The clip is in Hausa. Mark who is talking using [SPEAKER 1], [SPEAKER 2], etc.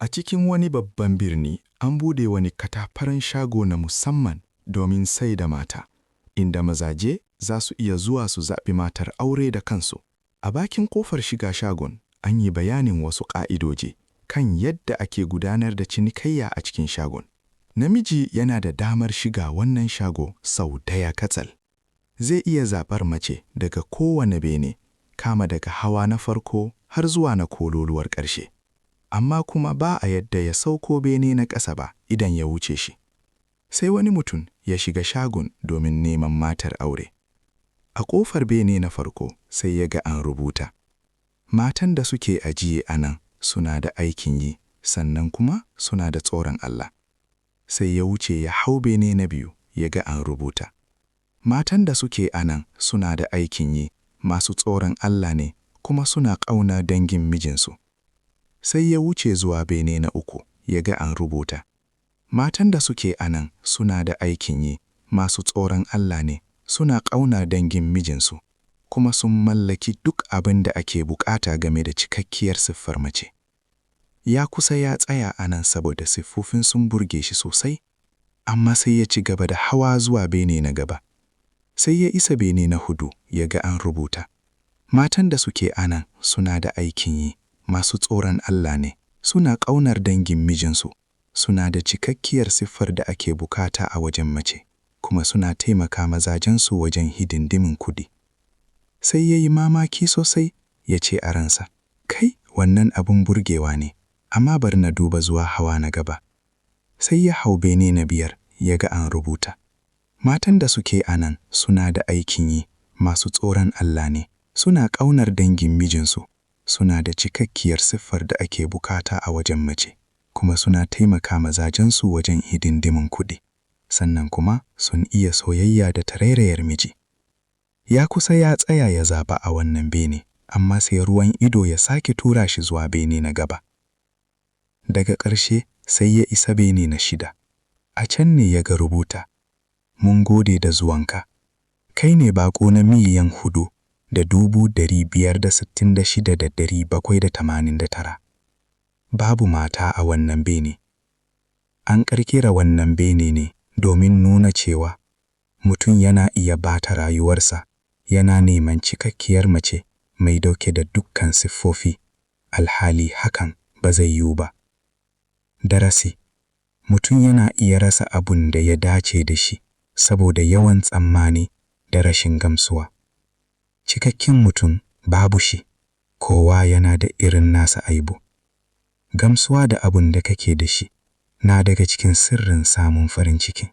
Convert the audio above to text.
[SPEAKER 1] A cikin wani babban birni, an buɗe wani katafaren shago na musamman domin sai da mata, inda mazaje za su iya zuwa su zaɓi matar aure da kansu. A bakin ƙofar shiga shagon, an yi bayanin wasu ƙa'idoji kan yadda ake gudanar da cinikayya a cikin shagon. Namiji yana da damar shiga wannan shago sau daya kacal. Zai iya zaɓar mace daga kowane bene, kama daga hawa na farko har zuwa na kololuwar ƙarshe. Amma kuma ba a yadda ya sauko bene na ƙasa ba idan ya wuce shi. Sai wani mutum ya shiga shagon domin neman matar aure. A ƙofar bene na farko sai ya ga an rubuta: "Matan da suke ajiye a nan suna da aikin yi, sannan kuma suna da tsoron Allah." Sai ya wuce ya hau bene na biyu, ya ga an rubuta: "Matan da suke a nan suna da aikin yi, masu tsoron Allah ne, kuma suna ƙauna dangin mijinsu." Sai ya wuce zuwa bene na uku, ya ga an rubuta: "Matan da suke a nan suna da aikin yi, masu tsoron Allah ne, suna ƙauna dangin mijinsu, kuma sun mallaki duk abin da ake bukata game da cikakkiyar siffar mace." Ya kusa ya tsaya a nan saboda siffofin sun burge shi sosai, amma sai ya ci gaba da hawa zuwa bene na gaba. Sai ya isa bene na hudu, ya ga an rubuta: "Matan da suke a nan suna da aikin yi, masu tsoron Allah ne, suna ƙaunar dangin mijinsu, suna da cikakkiyar siffar da ake bukata a wajen mace, kuma suna taimaka mazajensu wajen hidindimin kudi." Sai ya yi mamaki sosai, ya ce a ransa, "Kai, wannan abin burgewa ne, amma bari na duba zuwa hawa na gaba." Sai ya hau bene na biyar, ya ga an rubuta: "Matan da suke a nan suna da aikin yi, masu tsoron Allah ne, suna ƙaunar dangin mijinsu, suna da cikakkiyar siffar da ake bukata a wajen mace, kuma suna taimaka mazajensu wajen hidindimin kuɗi, sannan kuma sun iya soyayya da tarairayar miji." Ya kusa ya tsaya ya zaba a wannan bene, amma sai ruwan ido ya sake tura shi zuwa bene na gaba. Daga ƙarshe sai ya isa bene na shida. A can ne ya ga rubuta: "Mun gode da zuwanka. Kai ne baƙo na 4,566,789. Babu mata a wannan bene." An ƙirƙira wannan bene ne domin nuna cewa mutum yana iya bata rayuwarsa yana neman cikakkiyar mace mai dauke da dukkan siffofi, alhali hakan ba zai yiwu ba. Darasi: mutum yana iya rasa abun da ya dace da shi saboda yawan tsammani da rashin gamsuwa. Cikakken mutum babu shi, kowa yana da irin nasa aibu. Gamsuwa da abun da kake da shi na daga cikin sirrin samun farin ciki.